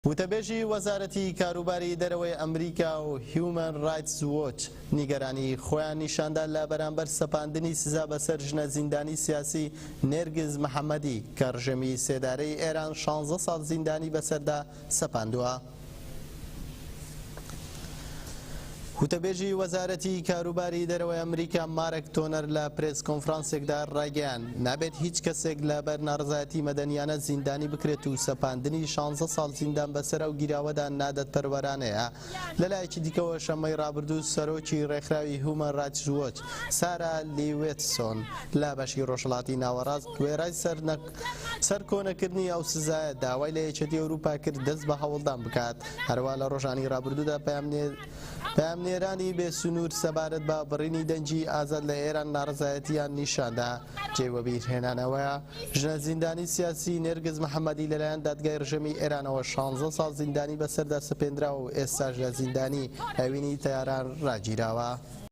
وتەبێژی وەزارەتی کاروباری دەرەوەی ئەمریکا و هیومەن ڕایتس وۆچ نیگەرانی خۆیان نیشاندا لە بەرامبەر سەپاندنی سزا بەسەر ژنە زیندانی سیاسی نێرگز محەمەدی کە ڕژێمی سێدارەی ئێران شانزە ساڵ زیندانی بەسەردا سەپاندووە. وتەبێژی وەزارەتی کاروباری دەرەوەی ئەمریکا مارک تۆنەر لە پرێس کۆنفرانسێکدا ڕایگەیاند، نابێت هیچ کەسێک لەبەر ناڕەزایەتی مەدەنیانە زیندانی بکرێت و سەپاندنی شانزە ساڵ زیندان بەسەر ئەو گیراوەدا نادادپەروەرانەیە. لەلایەکی دیکەوە شەممەی ڕابردوو سەرۆکی ڕێکخراوی هیومەن ڕایتس وۆچ سارا لیوێتسۆن لە بەشی ڕۆژهەڵاتی ناوەڕاست وێڕای سەرکۆنەکردنی ئەو سزایە داوای لە یەکێتی ئەوروپا کرد دەست بە هەوڵدان بکات. هەروا لە ڕۆژانی ڕابردوودا پەیامنێرانی بێ سنوور سەبارەت بە بڕینی دەنگی ئازاد لە ئێران ناڕەزایەتییان نیشاندا. جێی وەبیرهێنانەوەیە، ژنە زیندانی سیاسی نێرگز محەمەدی لەلایەن دادگای ڕژێمی ئێرانەوە شانزە ساڵ زیندانی بەسەردا سەپێندراوە و ئێستاش لە زیندانی ئەوینی تاران ڕاگیراوە.